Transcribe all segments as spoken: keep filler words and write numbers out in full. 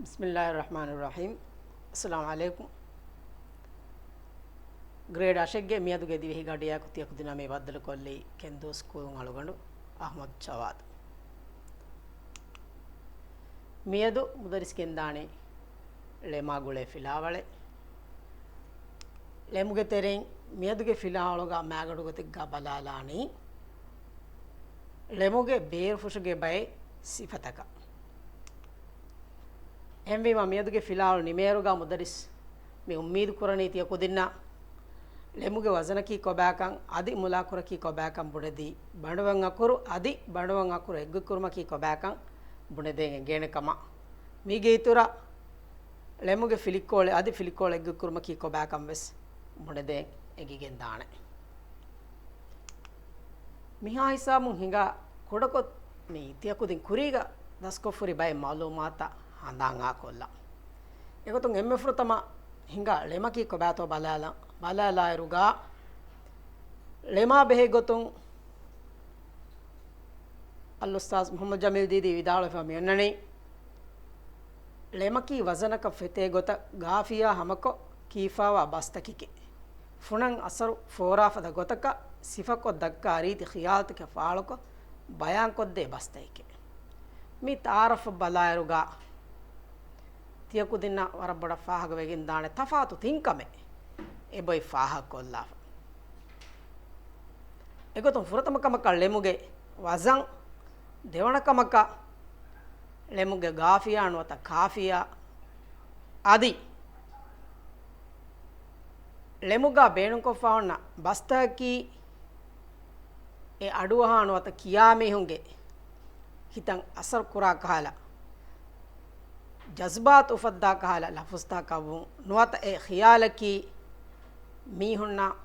ބިސްމިއްލާހި ރަޙްމާނި ރަޙީމް. އައްސަލާމު ޢަލައިކުމް. ގްރޭޑް އަށެއްގެ މިއަދުގެ ދިވެހި ގަޑިއަކު ތިޔަކުދިންނާ މި ބައްދަލުކޮށްލީ ކެންދޫ ސްކޫލުން އަޅުގަނޑު އަޙްމަދު ޝަވާދު. މިއަދު މުދައްރިސް ގެންދާނީ ޅެމާ ގުޅޭ ފިލާވަޅެއް. ޅެމުގެ ތެރެއިން މިއަދުގެ ފިލާވަޅުގަ މާގަނޑު ގޮތެއްގަ ބަލާލާނީ ޅެމުގެ ބޭރުފުށުގެ ބައެއް ސިފަތަކަށް. އެހެންވީމަ، މިއަދުގެ ފިލާވަޅު ނިމޭއިރުގަ މުދައްރިސް މި އުއްމީދު ކުރަނީ ތިޔަ ކުދިންނަށް ޅެމުގެ ވަޒަނަކީ ކޮބާކަން އަދި މުލާކުރަކީ ކޮބާކަން ބުނެދީ، ބަނޑުވަން އަކުރު އަދި ބަނޑުވަން އަކުރު އެއްގޮތްކުރުމަކީ ކޮބާކަން ބުނެދޭން އެނގޭނެ ކަމަށް. މީގެ އިތުރަށް ޅެމުގެ ފިލިކޯޅެއް އަދި ފިލިކޯޅެއް އެއްގޮތްކުރުމަކީ ކޮބާކަން ވެސް ބުނެދޭން އެނގިގެން ދާނެ. މިހާ ހިސާބުން ހިނގާ ކުޑަކޮށް މި ތިޔަ ކުދިން ކުރީގަ ދަސްކޮށްފުރި ބައެއް މައުލޫމާތަށް ހަނދާން އާކޮށްލަން. އެގޮތުން އެންމެ ފުރަތަމަ ހިނގާ ޅެމަކީ ކޮބާތޯ ބަލާލަ، ބަލާލާއިރުގަ ޅެމާ ބެހޭ ގޮތުން އަލްއުސްތާޛް މުޙައްމަދު ޖަމީލް ދީދީ ވިދާޅުވެފަ މިއޮންނަނީ، ޅެމަކީ ވަޒަނަކަށް ފެތޭ ގޮތަށް ގާފިޔާ ހަމަކޮށް ކީފާވާ ބަސްތަކެކޭ. ފުނަން އަސަރު ފޯރާފަދަ ގޮތަކަށް ސިފަކޮށް ދައްކާ ރީތި ޚިޔާލުތަކެއް ފާޅުކޮށް ބަޔާންކޮށްދޭ ބަސްތަކެކޭ. މި ތަޢާރަފަށް ބަލާއިރުގަ ތިޔަ ކުދިންނަށް ވަރަށް ބޮޑަށް ފާހަގަވެގެން ދާނެ ތަފާތު ތިން ކަމެއް އެބޮތް ފާހަގަކޮށްލާފަ. އެގޮތުން ފުރަތަމަ ކަމަކަށް ޅެމުގެ ވަޒަން، ދެވަނަ ކަމަކަށް ޅެމުގެ ގާފިޔާ ނުވަތަ ކާފިޔާ އަދި ޅެމުގަ ބޭނުންކޮށްފަ ހުންނަ ބަސްތަކަކީ އެ އަޑުއަހާ ނުވަތަ ކިޔާ މީހުންގެ ހިތަށް އަސަރު ކުރާ ކަހަލަ، ޖަޒްބާތު އުފައްދާ ކަހަލަ ލަފުޒްތަކަށްވުން ނުވަތަ އެ ޚިޔާލަކީ މީހުންނަށް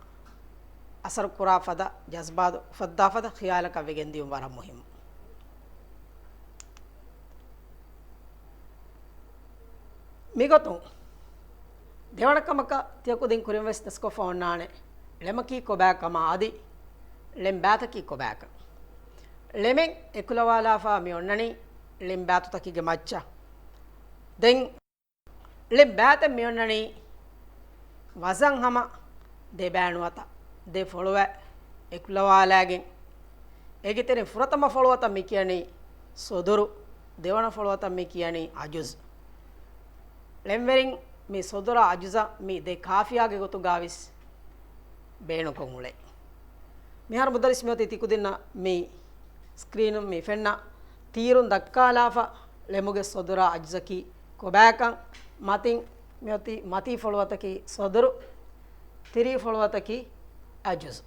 އަސަރު ކުރާ ފަދަ، ޖަޒްބާތު އުފައްދާ ފަދަ ޚިޔާލަކަށް ވެގެން ދިޔުން ވަރަށް މުހިއްމު. މިގޮތުން ދެވަނަ ކަމަކަށް ތިޔަ ކުދިން ކުރިން ވެސް ދަސްކޮށްފަ އޮންނާނެ ޅެމަކީ ކޮބާ ކަމާ އަދި ޅެން ބާތަކީ ކޮބާކަން. ޅެމެއް އެކުލަވާލާފަ މި އޮންނަނީ ޅެން ބާތުތަކުގެ މައްޗަށް. ދެން ޅެން ބާތެއް މި އޮންނަނީ ވަޒަން ހަމަ ދެ ބާ ނުވަތަ ދެ ފޮޅުވަ އެކުލަވާލާގެން، އޭގެ ތެރެއިން ފުރަތަމަ ފޮޅުވަތަށް މި ކިޔަނީ ސޮދުރު، ދެވަނަ ފޮޅުވަތަށް މި ކިޔަނީ އަޖުޒް. ޅެންވެރިން މި ސޮދުރާ އަޖުޒަށް މި ދެ ކާފިޔާގެ ގޮތުގަ ވެސް ބޭނުންކޮށް އުޅޭ. މިހާރު މުދައްރިސް މިއޮތީ ތިކުދިންނަށް މި ސްކްރީނުން މި ފެންނަ ތީރުން ދައްކާލާފަ، ޅެމުގެ ސޮދުރާ އަޖުޒަކީ ކޮބާކަން. މަތިން މިއޮތީ މަތީ ފޮޅުވަތަކީ ސޮދުރު، ތިރީ ފޮޅުވަތަކީ އަޖުޒު.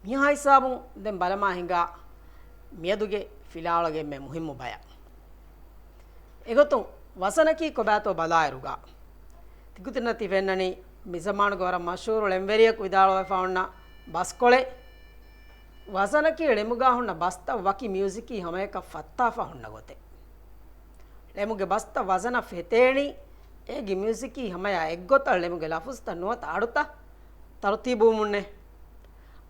މިހާ ހިސާބުން ދެން ބަލަމާ ހިނގާ މިއަދުގެ ފިލާވަޅުގެ އެންމެ މުހިއްމު ބަޔަށް. އެގޮތުން ވަޒަނަކީ ކޮބާތޯ ބަލާއިރުގަ، ތިކުދިންނަށް ތި ފެންނަނީ މިޒަމާނުގެ ވަރަށް މަޝްހޫރު ޅެންވެރިޔަކު ވިދާޅުވެފަ ހުންނަ ބަސްކޮޅެއް. ވަޒަނަކީ ޅެމުގަ ހުންނަ ބަސްތައް ވަކި މިއުޒިކީ ހަމަޔަކަށް ފައްތާފަ ހުންނަ ގޮތެއް. ޅެމުގެ ބަސްތައް ވަޒަނަށް ފެތޭނީ، އޭގެ މިއުޒިކީ ހަމަޔާ އެއްގޮތަށް ޅެމުގެ ލަފުޒްތައް ނުވަތަ އަޑުތައް ތަރުތީބުވުމުންނޭ.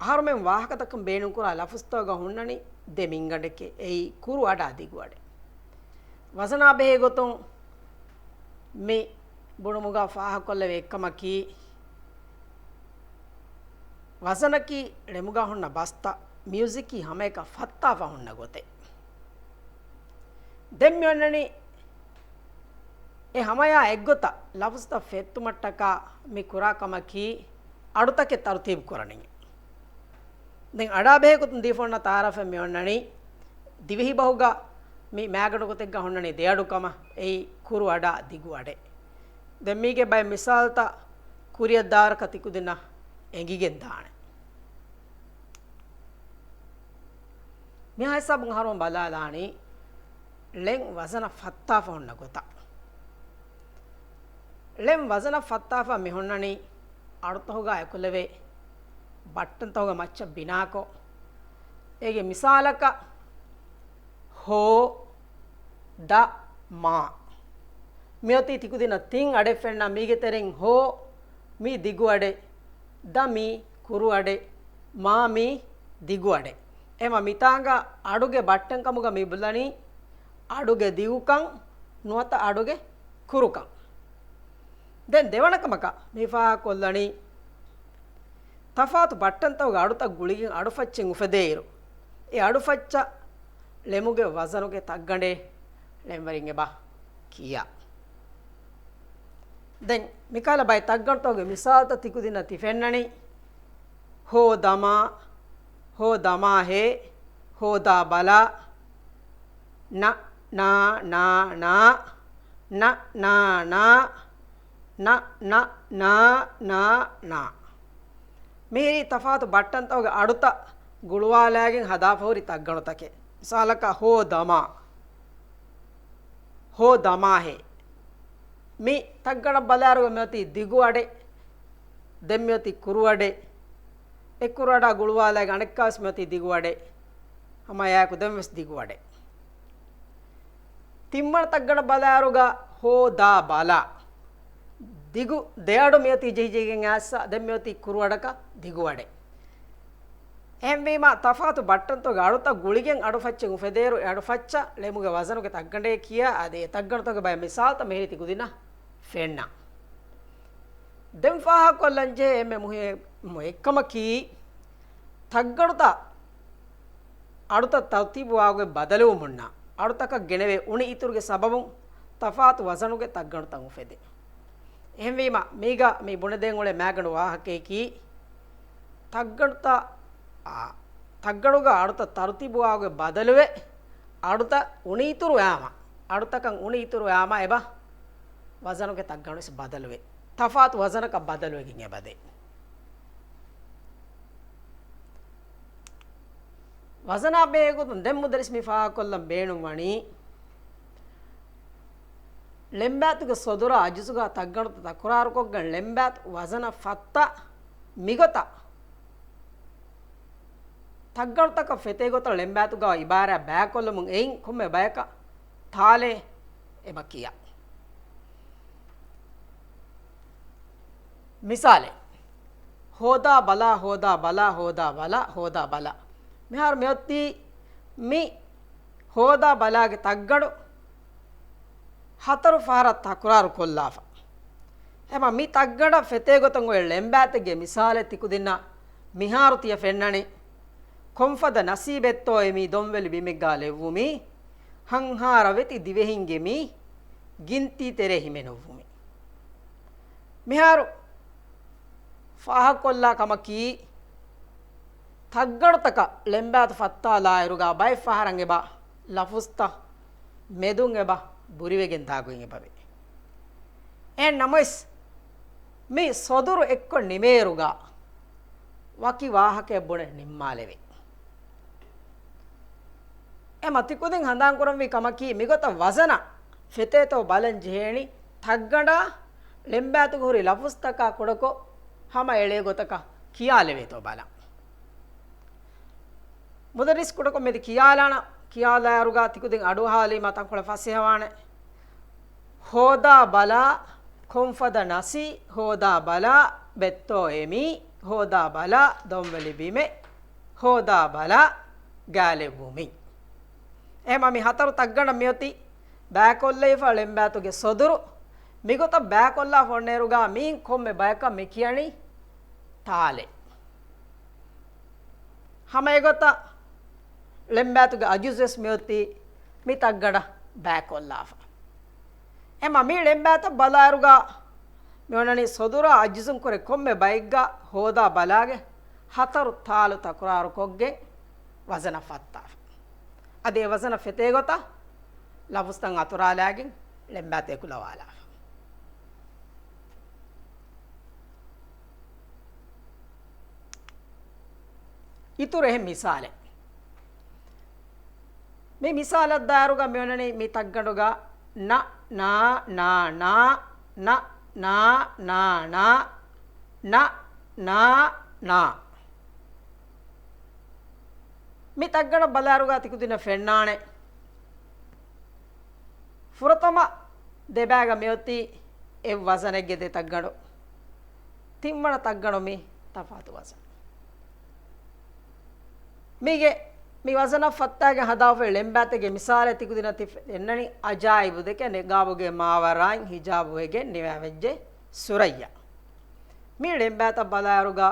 އަހަރުމެން ވާހަކަތަކުން ބޭނުންކުރާ ލަފުޒްތަކުގަ ހުންނަނީ ދެ މިންގަނޑެކޭ، އެއީ ކުރު އަޑާ ދިގު އަޑެއް. ވަޒަނާ ބެހޭ ގޮތުން މި ބުނުމުގަ ފާހަގަކޮށްލެވޭ އެއްކަމަކީ، ވަޒަނަކީ ޅެމުގަ ހުންނަ ބަސްތައް މިއުޒިކީ ހަމަޔަކަށް ފައްތާފަ ހުންނަ ގޮތެއް. ދެން މި އޮންނަނީ އެ ހަމަޔާ އެއްގޮތަށް ލަފުޒްތައް ފެއްތުމަށްޓަކާ މި ކުރާ ކަމަކީ އަޑުތަކެއް ތަރުތީބު ކުރަނީ. ދެން އަޑާ ބެހޭ ގޮތުން ދީފަ އޮންނަ ތަޢާރަފެއް މި އޮންނަނީ، ދިވެހި ބަހުގަ މި މާގަނޑު ގޮތެއްގަ ހުންނަނީ ދެ އަޑު ކަމަށް، އެއީ ކުރު އަޑާ ދިގު އަޑެއް. ދެން މީގެ ބައެއް މިސާލުތައް ކުރިއަށް ދާއިރަކަށް ތިކުދިންނަށް އެނގިގެން ދާނެ. މިހާ ހިސާބުން އަހަރުމެން ބަލާލާނީ ޅެން ވަޒަނަށް ފައްތާފަ ހުންނަ ގޮތަށް. ޅެން ވަޒަނަށް ފައްތާފަ މި ހުންނަނީ އަޑުތަހުގަ އެކުލެވޭ ބައްޓަންތަހުގެ މައްޗަށް ބިނާކޮށް. އޭގެ މިސާލަކަށް، ހޯ، ދަ، މާ. މިއޮތީ ތިކުދިންނަށް ތިން އަޑެއް ފެންނަ، މީގެ ތެރެއިން ހޯ މީ ދިގު އަޑެއް، ދަ މީ ކުރު އަޑެއް، މާ މީ ދިގު އަޑެއް. އެހެންވީމަ މިތާނގަ އަޑުގެ ބައްޓަންކަމުގަ މި ބުނަނީ އަޑުގެ ދިގުކަން ނުވަތަ އަޑުގެ ކުރުކަން. ދެން ދެވަނަ ކަމަކަށް މި ފާހަގަކޮށްލަނީ، ތަފާތު ބައްޓަންތަކުގެ އަޑުތައް ގުޅިގެން އަޑުފައްޗެއް އުފެދޭއިރު، އެ އަޑުފައްޗަށް ޅެމުގެ ވަޒަނުގެ ތައްގަނޑެއް ޅެންވެރިން އެބަ ކިޔާ. ދެން މިކަހަލަ ބައެއް ތައްގަނޑުތަކުގެ މިސާލުތައް ތިކުދިންނަށް ތި ފެންނަނީ، ހޯ ދަމާ، ހޯ ދަމާ ހޭ، ހޯދާ ބަލާ، ނަ، ނާ، ނާ، ނާ، ނަ، ނާ، ނާ، ނަ، ނަ، ނާ، ނާ، ނާ. މިހިރީ ތަފާތު ބައްޓަންތަކުގެ އަޑުތައް ގުޅުވާލާގެން ހަދާފަ ހުރި ތައްގަނޑުތަކެއް. މިސާލަކަށް، ހޯ ދަމާ، ހޯ ދަމާހޭ. މި ތައްގަނޑަށް ބަލާއިރުގަ މިއޮތީ ދިގު އަޑެއް، ދެން މިއޮތީ ކުރު އަޑެއް. އެ ކުރު އަޑާ ގުޅުވާލާގެން އަނެއްކާވެސް މިއޮތީ ދިގު އަޑެއް. ހަމަ އެއާއެކު ދެންވެސް ދިގު އަޑެއް. ތިންވަނަ ތައްގަނޑަށް ބަލާއިރުގަ ހޯ ދާ ބަލާ. ދިގު ދެއަޑު މިއޮތީ ޖެހިޖެހިގެން އައިސް، ދެން މިއޮތީ ކުރު އަޑަކަށް ދިގު އަޑެއް. އެހެންވީމަ، ތަފާތު ބައްޓަންތަކުގެ އަޑުތައް ގުޅިގެން އަޑުފައްޗެއް އުފެދޭއިރު، އެ އަޑުފައްޗަށް ޅެމުގެ ވަޒަނުގެ ތައްގަނޑޭ ކިޔާ. އަދި އެ ތައްގަނޑުތަކުގެ ބައެއް މިސާލުތައް މިހިރީ ތިކުދިންނަށް ފެންނަ. ދެން ފާހަގަކޮށްލަންޖެހޭ އެންމެ މުހިއްމު އެއްކަމަކީ، ތައްގަނޑުތައް އަޑުތައް ތަރުތީބުވާގޮތް ބަދަލުވުމުންނާ، އަޑުތަކަށް ގެނެވޭ އުނި އިތުރުގެ ސަބަބުން ތަފާތު ވަޒަނުގެ ތައްގަނޑުތައް އުފެދޭ. އެހެންވީމަ، މީގަ މި ބުނެދޭން އުޅޭ މާގަނޑު ވާހަކަޔަކީ، ތައްގަނޑުތައް، އާ، ތައްގަނޑުގަ އަޑުތައް ތަރުތީބުވާގޮތް ބަދަލުވެ، އަޑުތައް އުނި އިތުރުވާމަ، އަޑުތަކަށް އުނި އިތުރުވާމަ އެބަ ވަޒަނުގެ ތައްގަނޑުވެސް ބަދަލުވެ، ތަފާތު ވަޒަނަކަށް ބަދަލުވެގެން އެބަދޭ. ވަޒަނާ ބެހޭގޮތުން ދެން މުދައްރިސް މި ފާހަގަކޮށްލަން ބޭނުންވަނީ، ޅެންބާތުގެ ސޮދުރާ އަޖުޒުގާ ތައްގަނޑުތައް ތަކުރާރުކޮށްގެން ޅެންބާތު ވަޒަނަށް ފައްތާ މިގޮތަށް ތައްގަނޑުތަކަށް ފެތޭ ގޮތަށް ޅެންބާތުގާ އިބާރާތް ބައިކޮށްލުމުން އެއިން ކޮންމެ ބަޔަކަށް ތާލޭ އެބަ ކިޔާ. މިސާލެއް، ހޯދާ ބަލާ، ހޯދާ ބަލާ، ހޯދާ ބަލާ، ހޯދާ ބަލާ. މިހާރު މިއޮތީ މި ހޯދާ ބަލާގެ ތައްގަނޑު ހަތަރު ފަހަރަށް ތަކުރާރު ކޮށްލާފަ. އެމަ މި ތައްގަނޑަށް ފެތޭ ގޮތަށް އޮތް ޅެންބާތެއްގެ މިސާލެއް ތިކުދިންނަށް މިހާރު ތިޔަ ފެންނަނީ. ކޮންފަދަ ނަސީބެއްތޯއޭ މީ ދޮންވެލި ބިމެއްގާ ލެއްވުމީ، ހަންހާރަ ވެތި ދިވެހިންގެ މީ ގިންތީ ތެރޭ ހިމެނުއްވުމީ. މިހާރު ފާހަގަކޮށްލާ ކަމަކީ، ތައްގަނޑުތަކަށް ޅެންބާތު ފައްތާލާއިރުގާ ބައެއް ފަހަރަށް އެބަ ލަފުޒްތައް މެދުން އެބަ ބުރިވެގެން ދާގޮތް އެބަވޭ. އެހެން ނަމަވެސް، މި ސޮދުރު އެއްކޮށް ނިމޭއިރުގާ ވަކި ވާހަކައެއް ބުނެ ނިންމާލެވޭ. އެމަ ތިކުދިން ހަނދާންކުރަންވީ ކަމަކީ، މިގޮތަށް ވަޒަނަށް ފެތޭތޯ ބަލަން ޖެހޭނީ، ތައްގަނޑާ ޅެންބާތުގަ ހުރި ލަފުޒްތަކާ ކުޑަކޮށް ހަމަ އެޅޭ ގޮތަކަށް ކިޔާލެވޭތޯ ބަލަން. މުދައްރިސް ކުޑަކޮށް މެދު ކިޔާލާނަ، ކިޔާލާއިރުގާ ތިކުދިން އަޑުއަހާލީމާ ތަންކޮޅެއް ފަސޭހަވާނެ. ހޯދާ ބަލާ، ކޮންފަދަ ނަސީ، ހޯދާ ބަލާ، ބެއްތޯއޭ މީ، ހޯދާ ބަލާ، ދޮންވެލި ބިމެއް، ހޯދާ ބަލާ، ގާލެއްވުމިން. އެހެމަ މި ހަތަރު ތައްގަނޑަށް މިއޮތީ ބައިކޮށްލައިފަ ޅެންބާތުގެ ސޮދުރު. މިގޮތަށް ބައިކޮށްލާފަ އޮންނައިރުގާ މީން ކޮންމެ ބަޔަކަށް މި ކިޔަނީ ތާލެއް. ހަމަ އެގޮތަށް ޅެންބާތުގެ އަޖުޒުވެސް މިއޮތީ މި ތައްގަނޑަށް ބައިކޮށްލާފަ. އެމަ މި ޅެންބާތައް ބަލާއިރުގާ މި އޮންނަނީ ސޮދުރާ އަޖުޒުން ކުރެ ކޮންމެ ބައެއްގަ ހޯދާ ބަލާގެ ހަތަރު ތާލު ތަކުރާރުކޮށްގެން ވަޒަނަށް ފައްތާފަ. އަދި އެ ވަޒަނަށް ފެތޭ ގޮތަށް ލަފުޒްތައް އަތުރާލާގެން ޅެންބާތައް އެކުލަވާލާފަ. އިތުރު އެހެން މިސާލެއް. މި މިސާލަށް ދާއިރުގަ މި އޮންނަނީ މި ތައްގަނޑުގަ ނަ، ނާ، ނާ، ނާ، ނަ، ނާ، ނާ، ނާ، ނާ، ނާ. މި ތައްގަނޑަށް ބަލާއިރުގަ ތިކުދިންނަށް ފެންނާނެ. ފުރަތަމަ ދެބައިގަ މިއޮތީ އެއް ވަޒަނެއްގެ ދެ ތައްގަނޑު. ތިންވަނަ ތައްގަނޑު މީ ތަފާތު ވަޒަން. މީގެ މި ވަޒަނަށް ފައްތާގެ ހަދާފައި ޅެންބާތެއްގެ މިސާލެއް ތިކުދިންނަށް ތި ފެންނަނީ އަޖާއިބު ދެކެ ނިޤާބުގެ މާވަރާއިން ހިޖާބުވެގެން ނިވާވެއްޖެ ސުރައްޔާ. މި ޅެންބާތަށް ބަލާއިރުގަ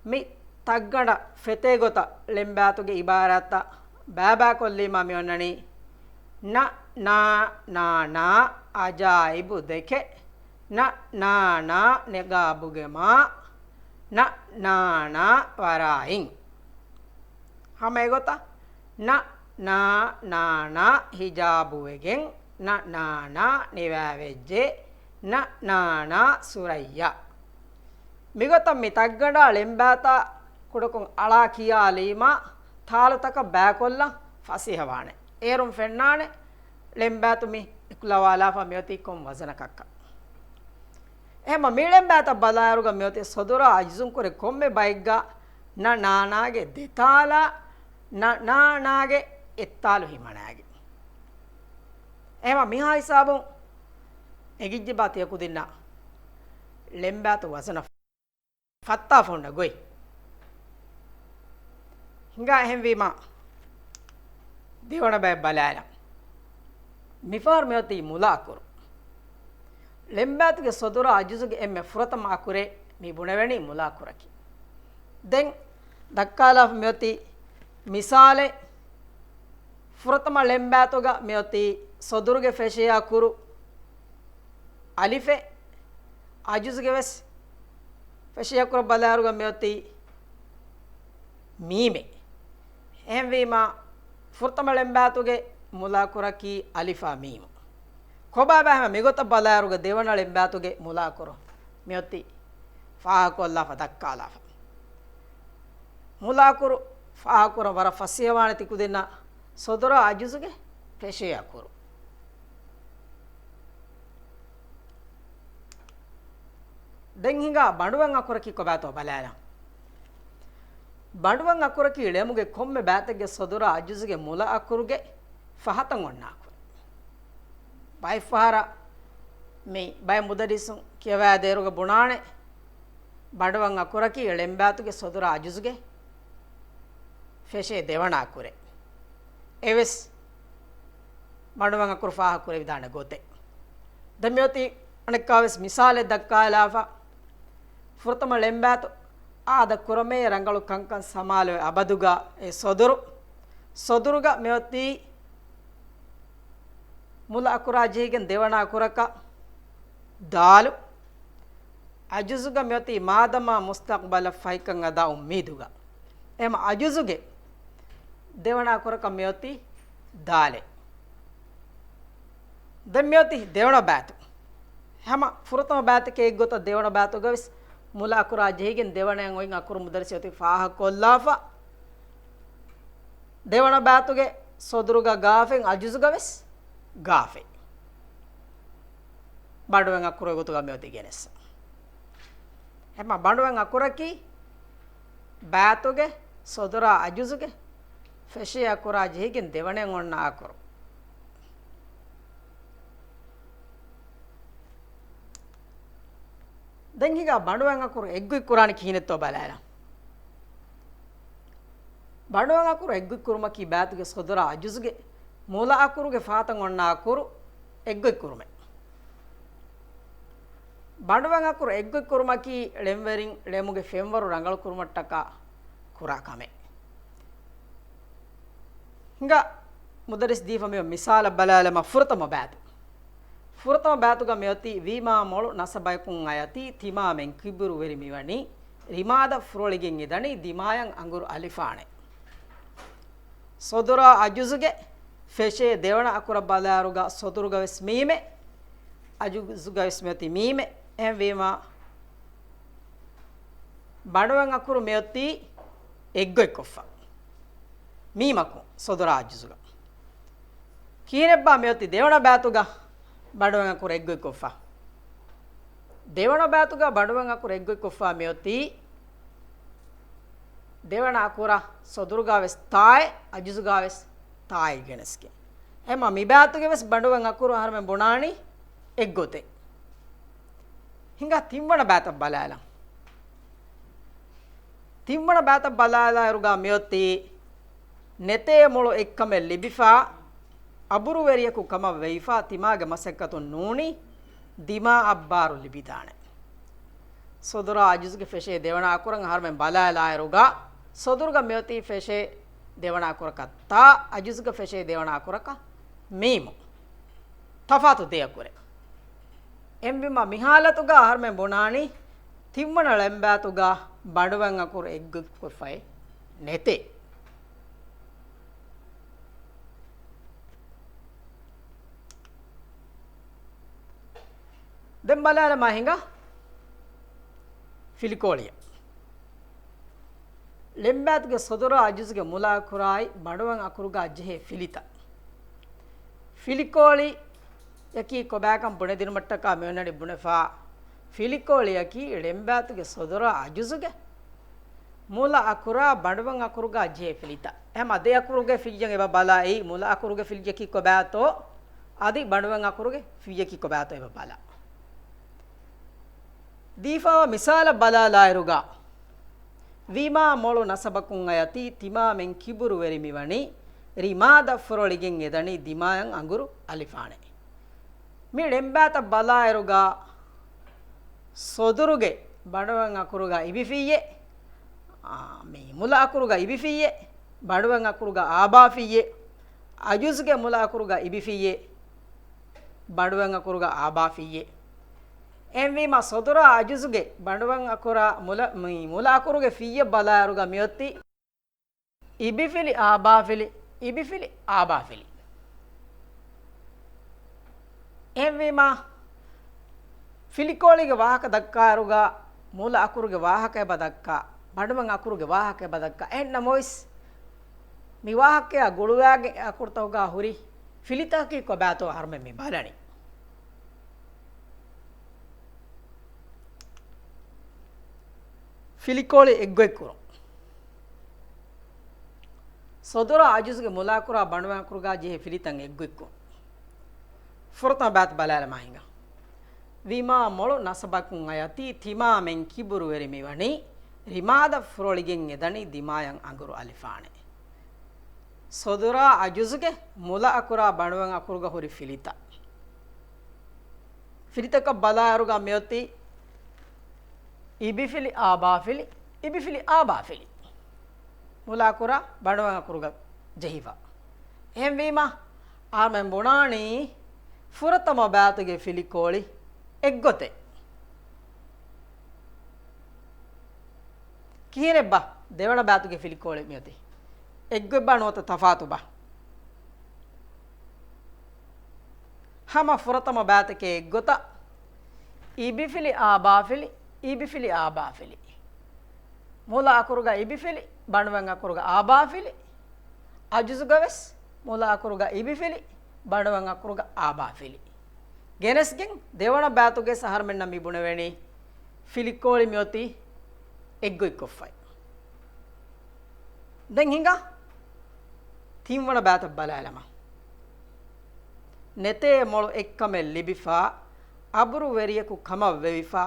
މި ތައްގަނޑަށް ފެތޭ ގޮތަށް ޅެންބާތުގެ އިބާރާތްތައް ބައިބައިކޮށްލީމާ މި އޮންނަނީ ނަ، ނާ، ނާނާ، އަޖާއިބު ދެކެ، ނަ، ނާނާ، ނިޤާބުގެ މާ، ނަ، ނާނާ، ވަރާއިން. ހަމަ އެގޮތަށް، ނަ، ނާ، ނާނާ، ހިޖާބުވެގެން، ނަ، ނާނާ، ނިވާވެއްޖެ، ނަ، ނާނާ، ސުރައްޔާ. މިގޮތަށް މި ތައްގަނޑާ ޅެންބާތާ ކުޑަކޮށް އަޅާ ކިޔާލީމާ، ތާލުތަކަށް ބައިކޮށްލަން ފަސޭހަވާނެ. އޭރުން ފެންނާނެ، ޅެންބާތު މި އެކުލަވާލާފަ މިއޮތީ ކޮން ވަޒަނަކަށްކަން. އެހެމަ މި ޅެންބާތަށް ބަލާއިރުގަ މިއޮތީ ސޮދުރާ އަޖުޒުން ކުރެ ކޮންމެ ބައެއްގަ ނަ ނާނާގެ ދެތާލާ، ނަ ނާނާގެ އެއްތާލު ހިމަނާގެ. އެހެމަ މިހާ ހިސާބުން އެނގިއްޖެބާ ތިޔަ ކުދިންނަށް ޅެންބާތު ވަޒަނަށް ފައްތާފަ ހުންނަ ގޮތް. ހިނގާ އެހެންވީމާ، ދެވަނަ ބައެއް ބަލާލަން. މިފަހަރު މިއޮތީ މުލައަކުރު. ޅެންބާތުގެ ސޮދުރާ އަޖުޒުގެ އެންމެ ފުރަތަމަ އަކުރެއް މި ބުނެވެނީ މުލައަކުރަކީ. ދެން ދައްކާލާފަ މިއޮތީ މިސާލެއް. ފުރަތަމަ ޅެންބާތުގަ މިއޮތީ ސޮދުރުގެ ފެށޭ އަކުރު އަލިފެއް، އަޖުޒުގެ ވެސް ފެށޭ އަކުރަށް ބަލާއިރުގަ މިއޮތީ މީމެއް. އެހެންވީމާ، ފުރަތަމަ ޅެންބާތުގެ މުލައަކުރަކީ އަލިފާ މީމު. ކޮބާބާ ހަމަ މިގޮތަށް ބަލާއިރުގަ ދެވަނަ ޅެންބާތުގެ މުލައަކުރު މިއޮތީ ފާހަގަކޮށްލާފަ ދައްކާލާފަ. މުލައަކުރު ފާހަގަކުރަން ވަރަށް ފަސޭހަވާނެ ތިކުދިންނަށް ސޮދުރާ އަޖުޒުގެ ފެށޭ އަކުރު. ދެން ހިނގާ ބަނޑުވަން އަކުރަކީ ކޮބާތޯ ބަލާލަން. ބަނޑުވަން އަކުރަކީ ޅެމުގެ ކޮންމެ ބައިތެއްގެ ސޮދުރާ އަޖުޒުގެ މުލައަކުރުގެ ފަހަތަށް އޮންނަ އަކުރެއް. ބައެއްފަހަރަށް މި ބައެއް މުދައްރިސުން ކިޔަވާދޭއިރުގަ ބުނާނެ، ބަނޑުވަން އަކުރަކީ ޅެންބާތުގެ ސޮދުރާ އަޖުޒުގެ ފެށޭ ދެވަނަ އަކުރެއް. އެވެސް ބަނޑުވަން އަކުރު ފާހަގަކުރެވިދާނެ ގޮތެއް. ދެން މިއޮތީ އަނެއްކާވެސް މިސާލެއް ދައްކާލާފަ، ފުރަތަމަ ޅެންބާތު އާދަ ކުރަމޭ ރަނގަޅު ކަންކަން ސަމާލުވެ އަބަދުގަ އެ ސޮދުރު، ސޮދުރުގަ މިއޮތީ މުލަ އަކުރާ ޖެހިގެން ދެވަނަ އަކުރަކަށް ދާލު. އަޖުޒުގަ މިއޮތީ މާދަމާ މުސްތަޤްބަލަށް ފަހިކަން އަދާ އުއްމީދުގަ. އެހެމަ އަޖުޒުގެ ދެވަނަ އަކުރަކަށް މިއޮތީ ދާލެއް. ދެން މިއޮތީ ދެވަނަ ބައިތު. ހަމަ ފުރަތަމަ ބައިތަކެއް އެއްގޮތަށް ދެވަނަ ބައިތުގަވެސް މުލަ އަކުރާ ޖެހިގެން ދެވަނައަށް އޮތް އަކުރު މުދައްރިސް އޮތީ ފާހަގަކޮށްލާފަ. ދެވަނަ ބައިތުގެ ސޮދުރުގަ ގާފެއް އަޖުޒުގަވެސް ގާފެއް. ބަނޑުވަން އަކުރު ގޮތުގަ މިއޮތީ ގެނެސް. އެހެމަ ބަނޑުވަން އަކުރަކީ ބައިތުގެ ސޮދުރާ އަޖުޒުގެ ފެށޭ އަކުރާ ޖެހިގެން ދެވަނައަށް އޮންނަ އަކުރު. ދެން ހިނގާ ބަނޑުވަން އަކުރު އެއްގޮތް ކުރާނީ ކިހިނެއްތޯ ބަލާލަން. ބަނޑުވަން އަކުރު އެއްގޮތް ކުރުމަކީ ބައިތުގެ ސޮދުރާ އަޖުޒުގެ މުލަ އަކުރުގެ ފަހަތަށް އޮންނަ އަކުރު އެއްގޮތް ކުރުމެއް. ބަނޑުވަން އަކުރު އެއްގޮތް ކުރުމަކީ ޅެންވެރިން ޅެމުގެ ފެންވަރު ރަނގަޅު ކުރުމަށްޓަކާ ކުރާ ކަމެއް. ހިނގާ މުދައްރިސް ދީފަ މި މިސާލަށް ބަލާލަމާ ފުރަތަމަ ބައިތު. ފުރަތަމަ ބައިތުގަ މިއޮތީ ވީމާ މޮޅު ނަސަބަޔަކުން އަޔަތީ ތިމާމެން ކިބުރުވެރި މިވަނީ ރިމާދަށް ފުރޮޅިގެން އިދަނީ ދިމާޔަށް އަނގުރު އަލިފާނެ. ސޮދުރާ އަޖުޒުގެ ފެށޭ ދެވަނަ އަކުރަށް ބަލާއިރުގަ ސޮދުރުގަވެސް މީމެއް، އަޖުޒުގަވެސް މިއޮތީ މީމެއް. އެހެންވީމާ، ބަނޑުވަން އަކުރު މިއޮތީ އެއްގޮތްކޮށްފަ. މީމަކުން ސޮދުރާ އަޖުޒުގަ. ކިހިނެއްބާ މިއޮތީ ދެވަނަ ބައިތުގަ ބަނޑުވަން އަކުރު އެއްގޮތްކޮށްފަ؟ ދެވަނަ ބައިތުގަ ބަނޑުވަން އަކުރު އެއްގޮތްކޮށްފަ މިއޮތީ ދެވަނަ އަކުރަށް ސޮދުރުގަވެސް ތާއެއް، އަޖުޒުގަވެސް ތާއެއް ގެނެސްގެން. އެހެމަ މި ބައިތުގެވެސް ބަނޑުވަން އަކުރު އަހަރުމެން ބުނާނީ އެއްގޮތެއް. ހިނގާ ތިންވަނަ ބައިތަށް ބަލާލަން. ތިންވަނަ ބައިތަށް ބަލާލާއިރުގަ މިއޮތީ ނެތޭ މޮޅު އެއްކަމެއް ލިބިފާ، އަބުރުވެރިޔަކު ކަމަށް ވެވިފާ، ތިމާގެ މަސައްކަތުން ނޫނީ ދިމާއަށް ބާރު ލިބިދާނެ. ސޮދުރާ އަޖުޒުގެ ފެށޭ ދެވަނަ އަކުރަށް އަހަރުމެން ބަލާލާއިރުގަ، ސޮދުރުގަ މިއޮތީ ފެށޭ ދެވަނަ އަކުރަކަށް ތާ، އަޖުޒުގަ ފެށޭ ދެވަނަ އަކުރަކަށް މީމު. ތަފާތު ދެ އަކުރެއް. އެހެންވީމަ މި ހާލަތުގަ އަހަރުމެން ބުނާނީ ތިންވަނަ ޅެންބާތުގަ ބަނޑުވަން އަކުރު އެއްގޮތްކޮށްފައެއް ނެތޭ. ދެން ބަލާލަމާ ހިނގާ ފިލިކޯޅިއަށް. ޅެންބާތުގެ ސޮދުރާ އަޖުޒުގެ މުލައަކުރާއި ބަނޑުވަން އަކުރުގަ ޖެހޭ ފިލިތައް. ފިލިކޯޅިއަކީ ކޮބާކަން ބުނެދިނުމަށްޓަކާ މިއޮންނަނީ ބުނެފާ. ފިލިކޯޅިއަކީ ޅެންބާތުގެ ސޮދުރާ އަޖުޒުގެ މުލައަކުރާ ބަނޑުވަން އަކުރުގަ ޖެހޭ ފިލިތައް. އެހެމަ ދެ އަކުރުގެ ފިއްޔަން އެބަ ބަލާ އެއީ މުލައަކުރުގެ ފިއްޔަކީ ކޮބާތޯ، އަދި ބަނޑުވަން އަކުރުގެ ފިއްޔަކީ ކޮބާތޯ އެބަ ބަލާ. ދީފާވާ މިސާލަށް ބަލާލާއިރުގަ، ވީމާ މޮޅު ނަސަބަކުން އަޔަތީ ތިމާމެން ކިބުރުވެރި މިވަނީ ރިމާދަށް ފުރޮޅިގެން އެދަނީ ދިމާޔަށް އަނގުރު އަލިފާނެ. މި ޅެންބާތައް ބަލާއިރުގަ ސޮދުރުގެ ބަނޑުވަން އަކުރުގަ އިބިފިއްޔެ، އާ، މި މުލަ އަކުރުގަ އިބިފިއްޔެ، ބަނޑުވަން އަކުރުގަ އާބާފިއްޔެ، އަޖުޒުގެ މުލަ އަކުރުގަ އިބިފިއްޔެ، ބަނޑުވަން އަކުރުގަ އާބާފިއްޔެ. އެހެންވީމަ ސޮދުރާ އަޖުޒުގެ ބަނޑުވަން އަކުރާ މުލަ، މި މުލަ އަކުރުގެ ފިއްޔަށް ބަލާއިރުގަ މިއޮތީ އިބިފިލި އާބާފިލި، އިބިފިލި އާބާފިލި. އެހެންވީމަ، ފިލިކޯޅީގެ ވާހަކަ ދައްކާއިރުގަ މުލަ އަކުރުގެ ވާހަކަ އެބަ ދައްކާ، ބަނޑުވަން އަކުރުގެ ވާހަކަ އެބަ ދައްކާ. އެހެންނަމަވެސް، މި ވާހަކައާ ގުޅުވާގެ އަކުރުތަކުގަ ހުރި ފިލިތަކަކީ ކޮބާތޯ އަހަރުމެން މި ބަލަނީ. ފިލިކޯޅި އެއްގޮތްކުރުން. ސޮދުރާ އަޖުޒުގެ މުލައަކުރާ ބަނޑުވަން އަކުރުގަ ޖެހޭ ފިލިތައް އެއްގޮތްކުރުން. ފުރަތަމަ ބައިތު ބަލާލަމާ ހިނގާ. ވީމާ މޮޅު ނަސަބަކުން އަޔަތީ ތިމާމެން ކިބުރުވެރި މިވަނީ ރިމާދަށް ފުރޮޅިގެން އެދަނީ ދިމާޔަށް އަނގުރު އަލިފާނެ. ސޮދުރާ އަޖުޒުގެ މުލަ އަކުރާ ބަނޑުވަން އަކުރުގަ ހުރި ފިލިތައް. ފިލިތަކަށް ބަލާއިރުގަ މިއޮތީ އިބިފިލި އާބާފިލި، އިބިފިލި އާބާފިލި. މުލަ އަކުރާ ބަނޑުވަން އަކުރުގަ ޖެހިފަ. އެހެންވީމަ، އަހަރުމެން ބުނާނީ ފުރަތަމަ ބައިތުގެ ފިލިކޯޅި އެއްގޮތެއް. ކިހިނެއްބާ ދެވަނަ ބައިތުގެ ފިލިކޯޅި މިއޮތީ؟ އެއްގޮތްބާ ނުވަތަ ތަފާތުބާ؟ ހަމަ ފުރަތަމަ ބައިތަކޭ އެއްގޮތަށް، އިބިފިލި އާބާފިލި، އިބިފިލި އާބާފިލި. މުލަ އަކުރުގަ އިބިފިލި، ބަނޑުވަން އަކުރުގަ އާބާފިލި. އަޖުޒުގަވެސް މުލަ އަކުރުގަ އިބިފިލި، ބަނޑުވަން އަކުރުގަ އާބާފިލި. ގެނެސްގެން ދެވަނަ ބައިތުގެ އަހަރުމެންނަށް މި ބުނެވެނީ ފިލިކޯޅި މިއޮތީ އެއްގޮތްކޮށްފައި. ދެން ހިނގާ ތިންވަނަ ބައިތަށް ބަލާލަމާ. ނެތޭ މޮޅު އެއްކަމެއް ލިބިފާ، އަބުރުވެރިޔަކު ކަމަށް ވެވިފާ،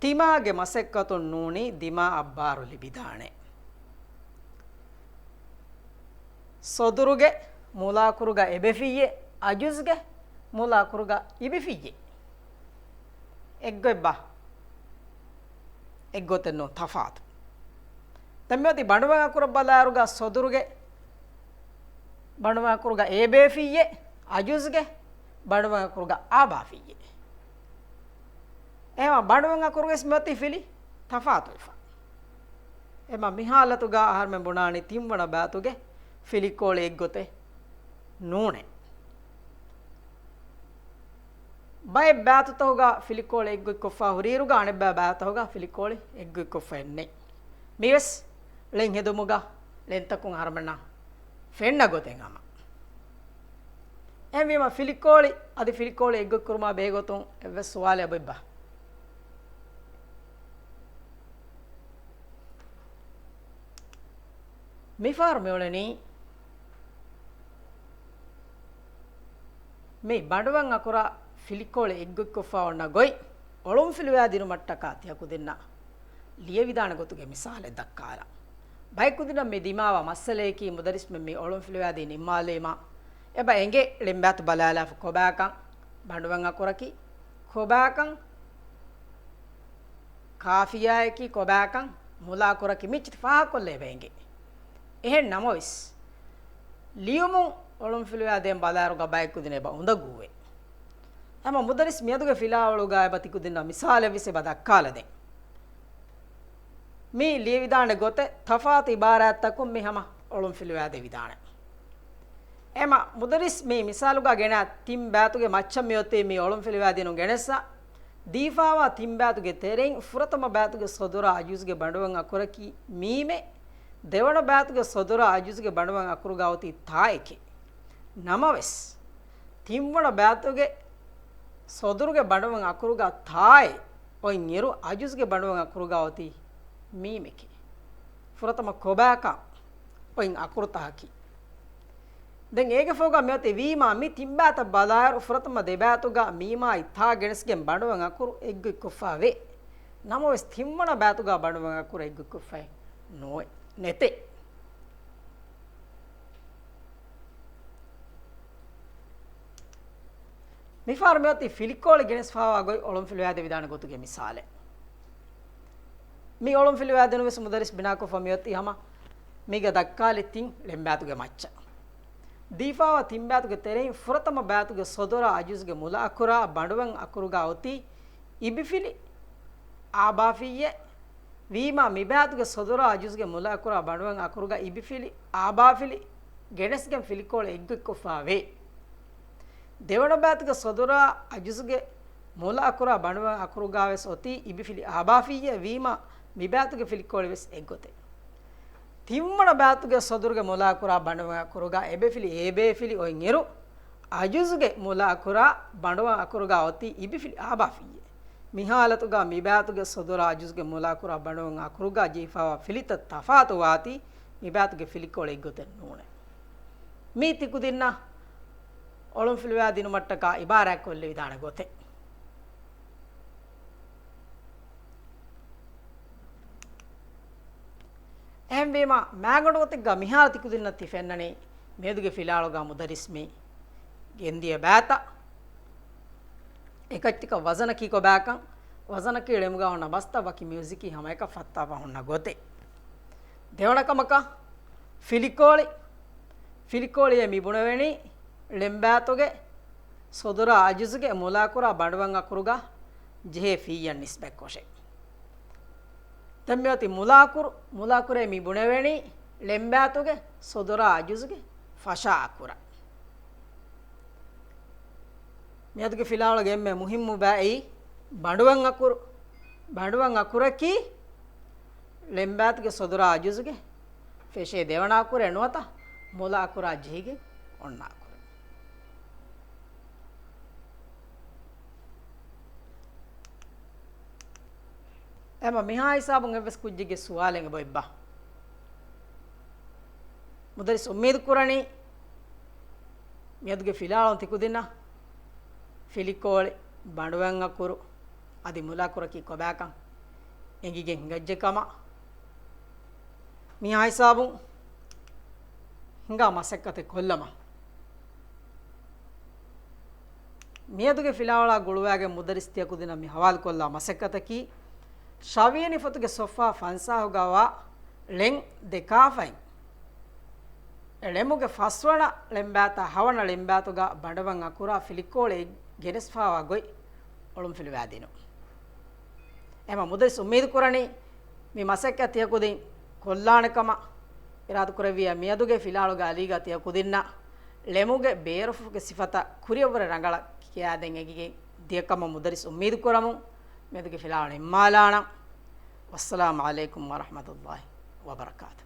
ތިމާގެ މަސައްކަތުން ނޫނީ ދިމާއަށް ބާރު ލިބިދާނެ. ސޮދުރުގެ މުލައަކުރުގަ އެބެފިއްޔެ، އަޖުޒުގެ މުލައަކުރުގަ އިބިފިއްޔެ. އެއްގޮތްބާ؟ އެއްގޮތެއް ނޫން، ތަފާތު. ދެން މިއޮތީ ބަނޑުވަން އަކުރަށް ބަލާއިރުގަ ސޮދުރުގެ ބަނޑުވަން އަކުރުގަ އޭބޭފިއްޔެ، އަޖުޒުގެ ބަނޑުވަން އަކުރުގަ އާބާފިއްޔެ. އެހެމަ ބަނޑުވަން އަކުރުވެސް މިއޮތީ ފިލި ތަފާތުވެފަ. އެމަ މި ހާލަތުގަ އަހަރުމެން ބުނާނީ ތިންވަނަ ބައިތުގެ ފިލިކޯޅި އެއްގޮތެއް ނޫނޭ. ބައެއް ބައިތުތަކުގަ ފިލިކޯޅި އެއްގޮތްކޮށްފަ ހުރިއިރުގަ އަނެއްބައި ބައިތަކުގަ ފިލިކޯޅި އެއްގޮތްކޮށްފައެއް ނެތް. މިވެސް ޅެން ހެދުމުގަ ޅެންތަކުން އަހަރުމެންނަށް ފެންނަ ގޮތެއް ހަމަ. އެހެންވީމަ ފިލިކޯޅި އަދި ފިލިކޯޅި އެއްގޮތްކުރުމާ ބެހޭގޮތުން އެއްވެސް ސުވާލެއް އެބައޮތްބާ؟ މިފަހަރު މިއުޅެނީ މި ބަނޑުވަން އަކުރާ ފިލިކޯޅި އެއްގޮތްކޮށްފަ އޮންނަ ގޮތް އޮޅުންފިލުވާ ދިނުމަށްޓަކާ ތިޔަ ކުދިންނަށް ލިޔެވިދާނެ ގޮތުގެ މިސާލެއް ދައްކާލަން. ބައެއް ކުދިންނަށް މި ދިމާވާ މައްސަލައަކީ މުދައްރިސްމެން މި އޮޅުންފިލުވާދީ ނިންމާލީމަ، އެބަ އެނގޭ ޅެންބާތު ބަލާލާފަ ކޮބާކަން، ބަނޑުވަން އަކުރަކީ ކޮބާކަން، ޤާފިޔާއަކީ ކޮބާކަން، މުލައަކުރަކީ މިއްޗިތި ފާހަގަކޮށްލަ އެބަ އެނގޭ. އެހެން ނަމަވެސް، ލިޔުމުން އޮޅުންފިލުވާދޭން ބަލާއިރުގަ ބައެއް ކުދިން އެބަ އުނދަގޫވޭ. އެމަ މުދައްރިސް މިއަދުގެ ފިލާވަޅުގަ އެބަ ތިކުދިންނަށް މިސާލެއްވެސް އެބަ ދައްކާލަދޭން. މި ލިޔެވިދާނެ ގޮތެއް ތަފާތު އިބާރާތްތަކުން މި ހަމަ އޮޅުންފިލުވާދެވިދާނެ. އެމަ މުދައްރިސް މި މިސާލުގަ ގެނައި ތިން ބާތުގެ މައްޗަށް މިއޮތީ މި އޮޅުންފިލުވާދިނުން ގެނެއްސަ، ދީފާވާ ތިން ބާތުގެ ތެރެއިން ފުރަތަމަ ބާތުގެ ސޮދުރާ އަޖުޒުގެ ބަނޑުވަން އަކުރަކީ މީމެއް، ދެވަނަ ބާތުގެ ސޮދުރާ އަޖުޒުގެ ބަނޑުވަން އަކުރުގަ އޮތީ ތާއެކޭ. ނަމަވެސް، ތިންވަނަ ބާތުގެ ސޮދުރުގެ ބަނޑުވަން އަކުރުގަ ތާއެއް އޮތް އިރު، އަޖުޒުގެ ބަނޑުވަން އަކުރުގަ އޮތީ މީމެކޭ. ފުރަތަމަ ކޮބާކަން އޮތް އަކުރުތަކަކީ. ދެން އޭގެ ފަހުގަ މިއޮތީ ވީމާ މި ތިން ބާތަށް ބަލާއިރު، ފުރަތަމަ ދެ ބާތުގަ މީމާއި ތާ ގެނެސްގެން ބަނޑުވަން އަކުރު އެއްގޮތްކޮށްފަ ވޭ. ނަމަވެސް، ތިންވަނަ ބާތުގަ ބަނޑުވަން އަކުރު އެއްގޮތްކޮށްފައެއް ނޯ، ނެތޭ. މިފަހަރު މިއޮތީ ފިލިކޯޅި ގެނެސްފަވާ ގޮތް އޮޅުންފިލުވާދެވިދާނެ ގޮތުގެ މިސާލެއް. މި އޮޅުންފިލުވާދިނުން ވެސް މުދައްރިސް ބިނާކޮށްފަ މިއޮތީ ހަމަ މީގަ ދައްކާލި ތިން ޅެންބާތުގެ މައްޗަށް. ދީފާވާ ތިން ބާތުގެ ތެރެއިން ފުރަތަމަ ބާތުގެ ސޮދުރާ އަޖުޒުގެ މުލައަކުރާ ބަނޑުވަން އަކުރުގަ އޮތީ އިބިފިލި އާބާފިއްޔެއް ވީމާ، މިބާތުގެ ސޮދުރާ އަޖުޒުގެ މުލައަކުރާ ބަނޑުވަން އަކުރުގަ އިބިފިލި އާބާފިލި ގެނެސްގެން ފިލިކޯޅި އެއްގޮތްކޮށްފަ ވޭ. ދެވަނަ ބާތުގެ ސޮދުރާ އަޖުޒުގެ މުލައަކުރާ ބަނޑުވަން އަކުރުގަވެސް އޮތީ އިބިފިލި އާބާފިއްޔެއް ވީމާ، މިބާތުގެ ފިލިކޯޅިވެސް އެއްގޮތެއް. ތިންވަނަ ބާތުގެ ސޮދުރުގެ މުލައަކުރާ ބަނޑުވަން އަކުރުގަ އެބޭފިލި އޭބޭފިލި އޮތްއިރު، އަޖުޒުގެ މުލައަކުރާ ބަނޑުވަން އަކުރުގަ އޮތީ އިބިފިލި އާބާފިއްޔެއް. މި ހާލަތުގަ މިބާތުގެ ސޮދުރާ އަޖުޒުގެ މުލައަކުރާ ބަނޑުވަން އަކުރުގަ ޖެހިފަވާ ފިލިތައް ތަފާތުވާތީ، މިބާތުގެ ފިލިކޯޅި އެއްގޮތެއް ނޫނޭ. މީ ތިކުދިންނަށް އޮޅުންފިލުވާ ދިނުމަށްޓަކާ އިބާރާތްކޮށްލެވިދާނެ ގޮތެއް. އެހެންވީމާ، މާގަނޑު ގޮތެއްގަ މިހާރު ތިކުދިންނަށް ތި ފެންނަނީ، މިއަދުގެ ފިލާވަޅުގަ މުދައްރިސް މި ގެންދިޔަ ބާތައް، އެކައްޗަކަށް ވަޒަނަކީ ކޮބާކަން، ވަޒަނަކީ ޅެމުގަ ހުންނަ ބަސްތައް ވަކި މިއުޒިކީ ހަމައެކަށް ފައްތާފަ ހުންނަ ގޮތެއް. ދެވަނަ ކަމަކަށް، ފިލިކޯޅި، ފިލިކޯޅިއޭ މި ބުނެވެނީ، ޅެންބާތުގެ ސޮދުރާ އަޖުޒުގެ މުލައަކުރާ ބަނޑުވަން އަކުރުގަ ޖެހޭ ފިއްޔަށް ނިސްބަތްކޮށެ. ދެން މިއޮތީ މުލައަކުރު، މުލައަކުރޭ މި ބުނެވެނީ، ޅެންބާތުގެ ސޮދުރާ އަޖުޒުގެ ފަށާ އަކުރަށް. މިއަދުގެ ފިލާވަޅުގެ އެންމެ މުހިއްމު ބައި ބަނޑުވަން އަކުރު. ބަނޑުވަން އަކުރަކީ ޅެންބާތުގެ ސޮދުރާ އަޖުޒުގެ ފެށޭ ދެވަނަ އަކުރެއް ނުވަތަ މުލަ އަކުރާ ޖެހިގެން އޮންނަ އަކުރެއް. އެމަ މިހާ ހިސާބުން އެއްވެސް ކުއްޖެއްގެ ސުވާލެއް އެބައޮތްބާ؟ މުދައްރިސް އުއްމީދު ކުރަނީ، މިއަދުގެ ފިލާވަޅުން ތިކުދިންނަށް ފިލިކޯޅި، ބަނޑުވަން އަކުރު، އަދި މުލަ އަކުރަކީ ކޮބާކަން އެނގިގެން ހިނގައްޖެ ކަމަށް މިހާ ހިސާބުން ހިނގާ މަސައްކަތެއް ކޮށްލަމާ. މިއަދުގެ ފިލާވަޅާ ގުޅުވާގެން މުދައްރިސް ތިޔަކުދިންނަށް މި ހަވާލުކޮށްލާ މަސައްކަތަކީ، ޝަވިޔަނި ފޮތުގެ ސޮފްހާ ފަންސާހުގަވާ ޅެން ދެ ކާފައިން، އެ ޅެމުގެ ފަސްވަނަ ޅެންބާތާ ހަވަނަ ޅެންބާތުގަ ބަނޑުވަން އަކުރާ ފިލިކޯޅި ގެނެސްފަވާ ގޮތް އޮޅުންފިލުވާދިނުން. އެމަ މުދައްރިސް އުއްމީދު ކުރަނީ، މި މަސައްކަތް ތިޔަކުދިން ކޮށްލާނެ ކަމަށް. އިރާދަކުރެއްވިއްޔާ މިއަދުގެ ފިލާވަޅުގެ އަލީގަ ތިޔަކުދިންނަށް ޅެމުގެ ބޭރުފުށުގެ ސިފަތައް ކުރިއަށްވުރެ ރަނގަޅަށް ކިޔާދޭން އެނގިގެން ދިޔަ ކަމަށް މުދައްރިސް އުއްމީދު ކުރަމުން، މިއަދުގެ ފިލާވަޅު ނިންމާލާނަން. ވައްސަލާމު ޢަލައިކުމް ވަރަޙްމަތުﷲި ވަބަރަކާތު.